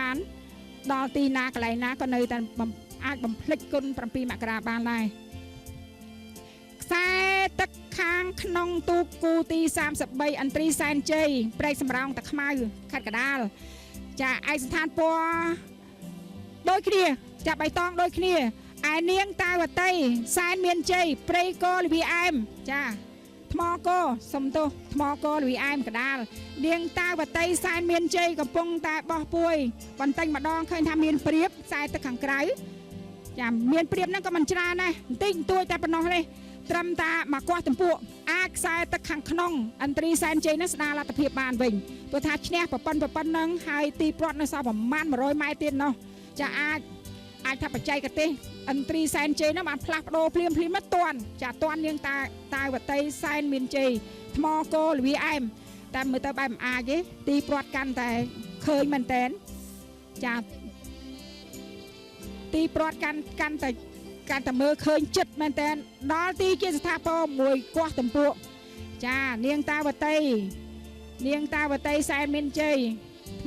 បាន ដល់ទីណាកន្លែងណាក៏នៅតែបំអាចបំភ្លេចគុណ7មករាបានដែរខ្សែទឹកខាងក្នុងទូកគូទី33អន្ត្រីសែនជ័យព្រែកសំរោងតាខ្មៅខេត្តកដាលចាឯកសណ្ឋានពណ៌ដូចគ្នាចាបៃតងដូចគ្នាឯនាងតាវតីសែនមានជ័យព្រៃកលវីអែមចាថ្មកសុំទោសថ្មកលវីអែមកដាលនាងតាវតីសែនមានជ័យកំពុងតែបោះពួយបន្តិចម្ដងឃើញថាមានព្រៀបខ្សែទឹកខាងក្រៅចាមានព្រៀបហ្នឹងក៏មិនច្រើនដែរបន្តិចបន្តួចតែប៉ុណ្ណោះទេត្រឹមតាមកគាស់ទំពក់អាចខ្សែទឹកខាងក្នុងអន្ត្រីសែនជ័យហ្នឹងស្ដារលទ្ធភាពបានវិញព្រោះថាឈ្នះប្រប៉ុនប្រប៉ុនហ្នឹងហើយទីព្រាត់នៅសល់ប្រមាណ100ម៉ែត្រទៀតណោះចាអាចអាចថាបច្ចេកទេសអន្ត្រីសែនជ័យហ្នឹងបានផ្លាស់ប្ដូរភ្លាមភ្លាមមកតាន់ចាតាន់នាងតាតាវតីសែនមានជ័យថ្មគោលវីអែមតែមើលទៅបែបមិនអាចទេទីព្រាត់កាន់តែឃើញមែនតែនចាទីព្រាត់កាន់កាន់តែកាន់តែមើលឃើញចិត្តមែនតែនដល់ទីជាស្ថាពរមួយគាស់ទំពក់ចានាងតាវតីនាងតាវតីសែនមានជ័យថ្ម